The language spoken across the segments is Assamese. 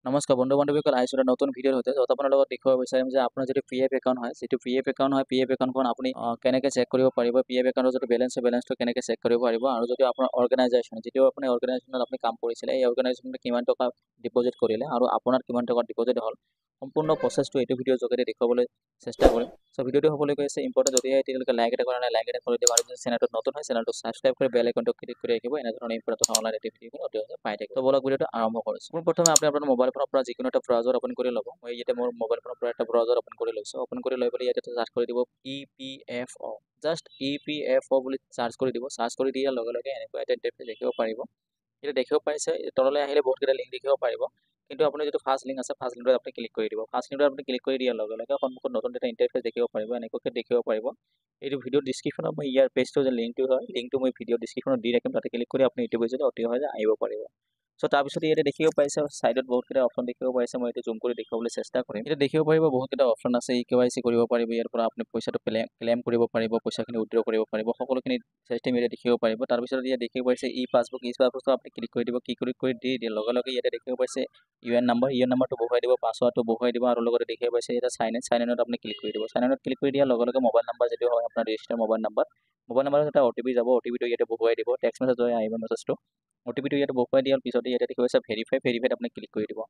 নমস্কাৰ বন্ধু বান্ধৱীসকল, আহিছোঁ এটা নতুন ভিডিঅ'ৰ সৈতে, য'ত আপোনাৰ লগত দেখুৱাব বিচাৰিম যে আপোনাৰ যিটো পি এফ একাউণ্ট হয়, যিটো পি এফ একাউণ্ট হয়, পি এফ একাউণ্টখন আপুনি কেনেকৈ চেক কৰিব পাৰিব, পি এফ একাউণ্টৰ যিটো বেলেঞ্চ হয়, বেলেঞ্চটো কেনেকৈ চেক কৰিব পাৰিব আৰু যদি আপোনাৰ অৰ্গেনাইজেশ্যন, যিটো আপুনি অৰ্গেনাইজেশ্যনত আপুনি কাম কৰিছিলে, এই অৰ্গেনাইজেশ্যনত কিমান টকা ডিপ'জিট কৰিলে আৰু আপোনাৰ কিমান টকা ডিপ'জিট হ'ল, সম্পূৰ্ণ প্ৰচেছটো এইটো ভিডিঅ'ৰ যোগেদি দেখুৱাবলৈ চেষ্টা কৰিম। চ' ভিডিঅ'টো হ'বলৈ গৈ আছে ইম্পৰ্টেণ্ট। যদিহে এতিয়ালৈকে লাইক এটা কৰা নাই, লাইক এটা কৰি দিব আৰু যদি চেনেলটোত নতুন হয়, চেনেলটো ছাবস্ক্ৰাইব কৰি বেল আইকনটো ক্লিক কৰি ৰাখিব। এনেধৰণৰ ইম্পৰ্টেণ্ট অনলাইন ভিডিঅ'খিনি অতি সহজে পাই থাকিব। ত' ব'লক, ভিডিঅ'টো আৰম্ভ কৰিছোঁ। পোনপ্ৰথমে আপুনি আপোনাৰ মোবাইল ফোনৰ পৰা যিকোনো এটা ব্ৰাউজাৰ অ'পেন কৰি ল'ব। মই ইয়াতে মোৰ মোবাইল ফোনৰ পৰা এটা ব্ৰাউজাৰ অ'পেন কৰি লৈছোঁ। অ'পেন কৰি লৈ পেলাই ইয়াতে চাৰ্চ কৰি দিব EPFO, just EPFO বুলি চাৰ্চ কৰি দিব। চাৰ্চ কৰি দিয়াৰ লগে লগে এনেকুৱা এটা ইণ্টাৰফেচ দেখিব পাৰিব। এতিয়া দেখিব পাৰিছে, তললৈ আহিলে বহুতকেইটা লিংক দেখিব পাৰিব। কিন্তু আপুনি যিটো ফাৰ্ষ্ট লিংক আছে, ফাৰ্ষ্ট লিংকটোত আপুনি ক্লিক কৰি দিব। ফাৰ্ষ্ট লিংকটোত আপুনি ক্লিক কৰি দিয়াৰ লগে লগে সন্মুখত নতুন এটা ইণ্টাৰফেচ দেখিব পাৰিব, এনেকুৱাকৈ দেখিব পাৰিব। এইটো ভিডিঅ' ডিছক্ৰিপশ্যনত মই ইয়াৰ পেজটো যে লিংকটো হয়, লিংকটো মই ভিডিঅ' ডিছক্ৰিপশ্যনত দি ৰাখিম। তাতে ক্লিক কৰি আপুনি এইটো পেজত অতি সহজে আহিব পাৰিব। চ' তাৰপিছত ইয়াতে দেখিব পাইছে, ছাইডত বহুতকেইটা অপশ্যন দেখিব পাৰিছে। মই এইটো জুম কৰি দেখুৱাবলৈ চেষ্টা কৰিম। এতিয়া দেখিব পাৰিব, বহুতকেইটা অপশ্যন আছে। ই কেৱাইচি কৰিব পাৰিব, ইয়াৰ পৰা আপুনি পইচাটো ক্লেইম কৰিব পাৰিব, পইচাখিনি উইড্ৰ কৰিব পাৰিব, সকলোখিনি চিষ্টেম ইয়াতে দেখিব পাৰিব। তাৰপিছত ইয়াত দেখিব পাইছে ই পাছবুক। ই পাছবুকটো আপুনি ক্লিক কৰি দিব। ক্লিক কৰি দি দিয়াৰ লগে লগে ইয়াতে দেখিব পাইছে ইউএন নাম্বাৰ। ইউএন নাম্বাৰটো বহুৱাই দিব, পাছৱাৰ্ডটো বহুৱাই দিব আৰু লগতে দেখিব পাইছে ইয়াতে চাইন ইন। চাইন ইনত আপুনি ক্লিক কৰি দিব। চাইন ইনত ক্লিক কৰি দিয়াৰ লগে লগে মোবাইল নাম্বাৰ যিটো হয়, আপোনাৰ ৰেজিষ্টাৰ মোবাইল নাম্বাৰ, মোবাইল নাম্বাৰত এটা অ'টিপি যাব। অ'টিপিটো ইয়াতে বহুৱাই দিব। টেক্সট মেছেজ হৈ আহিব মেছেজটো। অ'টিপিটো ইয়াতে বহুৱাই দিয়াৰ পিছতে ইয়াতে দেখিব পাইছে ভেৰিফাই। ভেৰিফাইত আপুনি ক্লিক কৰি দিব।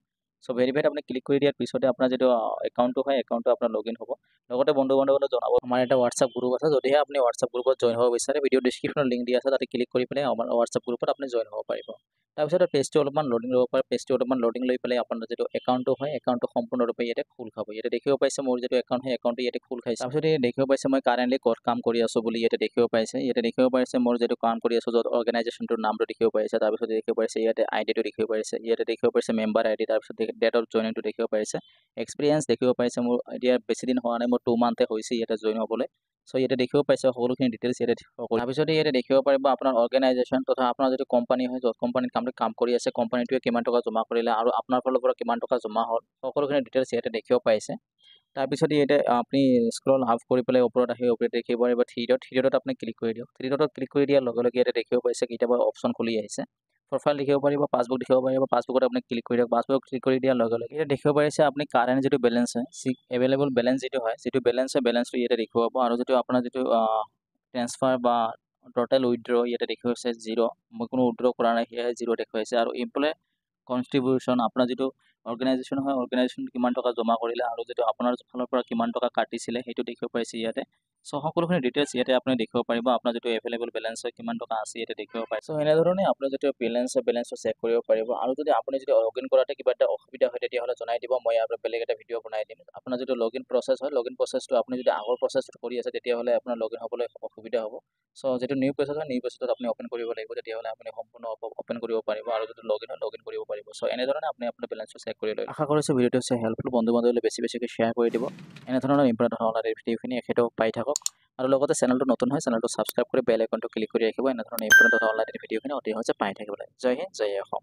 চ' ভেৰিফাইত আপুনি ক্লিক কৰি দিয়াৰ পিছতে আপোনাৰ যিটো একাউণ্টটো হয়, একাউণ্টটো আপোনাৰ লগ ইন হ'ব। লগতে বন্ধু বান্ধৱীসকলে জনাব, আমাৰ এটা হোৱাটছআপ গ্ৰুপ আছে। যদিহে আপুনি হোৱাটছআপ গ্ৰুপত জইন হ'ব বিচাৰে, ভিডিঅ' ডিছক্ৰিপশ্যনত লিংক দিয়া আছে। তাতে ক্লিক কৰি পেলাই আমাৰ হোৱাটছআপ গ্ৰুপত আপুনি জইন হ'ব পাৰিব। তাৰপিছত পেজটো অলপমান লোডিং ল'ব পাৰে। পেজটো অলপমান লোডিং লৈ পেলাই আপোনাৰ যিটো একাউণ্টটো হয়, একাউণ্টটো সম্পূৰ্ণৰূপে ইয়াতে খোল খাব। ইয়াতে দেখিব পাইছে, মোৰ যিটো একাউণ্ট হয়, একাউণ্টটো ইয়াতে খোল খাইছে। তাৰপিছত ইয়াতে দেখিব পাইছে, মই কাৰেণ্টলি ক'ত কাম কৰি আছোঁ বুলি ইয়াতে দেখিব পাইছে। ইয়াতে দেখিব পাৰিছে, মোৰ যিটো কাম কৰি আছোঁ, য'ত অৰ্গেনাইজেশ্যনটোৰ নামটো দেখিব পাৰিছে। তাৰপিছত দেখিব পাৰিছে ইয়াতে আই ডিটো দেখিব পাৰিছে। ইয়াতে দেখিব পাৰিছে মেম্বাৰ আই ডি। তাৰপিছত ডেট অফ জইনিংটো দেখিব পাৰিছে। এক্সপিৰিয়েঞ্চ দেখিব পাৰিছে, মোৰ এতিয়া বেছি দিন হোৱা নাই, মোৰ 2 মান্থে হৈছে ইয়াতে জইন হ'বলৈ। চ' ইয়াতে দেখিব পাইছে, সকলোখিনি ডিটেইলছ ইয়াতে। তাৰপিছতে ইয়াতে দেখিব পাৰিব, আপোনাৰ অৰ্গেনাইজেশ্যন তথা আপোনাৰ যিটো কোম্পানী হয়, য'ত কোম্পানীত কাম কাম কৰি আছে, কোম্পানীটোৱে কিমান টকা জমা কৰিলে আৰু আপোনাৰ ফালৰ পৰা কিমান টকা জমা হ'ল, সকলোখিনি ডিটেইলছ ইয়াতে দেখিব পাইছে। তাৰপিছত ইয়াতে আপুনি স্ক্ৰল আপ কৰি পেলাই ওপৰত আহি ওপৰত দেখিব পাৰিব থ্ৰী ডট। থ্ৰী ডটত আপুনি ক্লিক কৰি দিয়ক। থ্ৰী ডটত ক্লিক কৰি দিয়াৰ লগে লগে ইয়াতে দেখিব পাইছে, কেইটামান অপশ্যন খুলি আহিছে। প্ৰফাইল দেখিব পাৰিব, পাছবুক দেখিব পাৰিব। পাছবুকত আপুনি ক্লিক কৰি দিয়ক। পাছবুক ক্লিক কৰি দিয়াৰ লগে লগে ইয়াতে দেখিব পাৰিছে, আপুনি কাৰেণ্ট যিটো বেলেঞ্চ হয়, এভেইলেবল বেলেঞ্চ যিটো হয়, যিটো বেলেঞ্চ হয়, বেলেঞ্চটো ইয়াতে দেখিব পাব। আৰু যিটো আপোনাৰ যিটো ট্ৰেন্সফাৰ বা ট'টেল উইড্ৰ, ইয়াতে দেখুৱাইছে জিৰ'। মই কোনো উইড্ৰ কৰা নাই, সেয়াহে জিৰ' দেখুৱাইছে। আৰু এমপ্লয় কণ্ট্ৰিবিউশ্যন, আপোনাৰ যিটো অৰ্গেনাইজেশ্যন হয়, অৰ্গেনাইজেশ্যন কিমান টকা জমা কৰিলে আৰু যিটো আপোনাৰ ফালৰ পৰা কিমান টকা কাটিছিলে, সেইটো দেখিব পাৰিছে ইয়াতে। চ' সকলোখিনি ডিটেইলছ ইয়াতে আপুনি দেখিব পাৰিব। আপোনাৰ যিটো এভেইলেবল বেলেঞ্চ হয়, কিমান টকা আছে, ইয়াতে দেখিব পাৰিব। চ' এনেধৰণে আপোনাৰ যিটো বেলেঞ্চ হয়, বেলেঞ্চটো চেক কৰিব পাৰিব। আৰু যদি আপুনি যদি লগ ইন কৰাতে কিবা এটা অসুবিধা হয়, তেতিয়াহ'লে জনাই দিব, মই ইয়াৰ পৰা বেলেগ এটা ভিডিঅ' বনাই দিম। আপোনাৰ যিটো লগ ইন প্ৰচেছ হয়, লগ ইন প্ৰচেছটো আপুনি যদি আগৰ প্ৰচেছটো কৰি আছে, তেতিয়াহ'লে আপোনাৰ লগ ইন হ'বলৈ অসুবিধা হ'ব। চ' যিটো নিউ প্ৰচেছ হয়, নিউ প্ৰচেছত আপুনি অ'পেন কৰিব লাগিব, তেতিয়াহ'লে আপুনি সম্পূৰ্ণ অ'পেন কৰিব পাৰিব আৰু যিটো লগ ইন হয়, লগ ইন কৰিব পাৰিব। চ' এনেধৰণে আপুনি আপোনাৰ বেলেঞ্চটো চেক কৰি লৈ, আশা কৰিছোঁ ভিডিঅ'টো হৈছে হেল্পফুল। বন্ধু বান্ধৱীলৈ বেছি বেছিকৈ শ্বেয়াৰ কৰি দিব। এনেধৰণৰ ইম্পৰ্টেণ্ট অনলাইন ভিডিঅ'খিনি এখেতেও পাই থাকক আৰু লগতে চেনেলটো নতুন হয়, চেনেলটো ছাবস্ক্ৰাইব কৰি বেল আইকনটো ক্লিক কৰি ৰাখিব, এনেধৰণৰ ইম্পৰ্টেণ্ট অনলাইন ভিডিঅ'খিনি অতি সহজে পাই থাকিবলৈ। জয় হিন্দ, জয় অসম।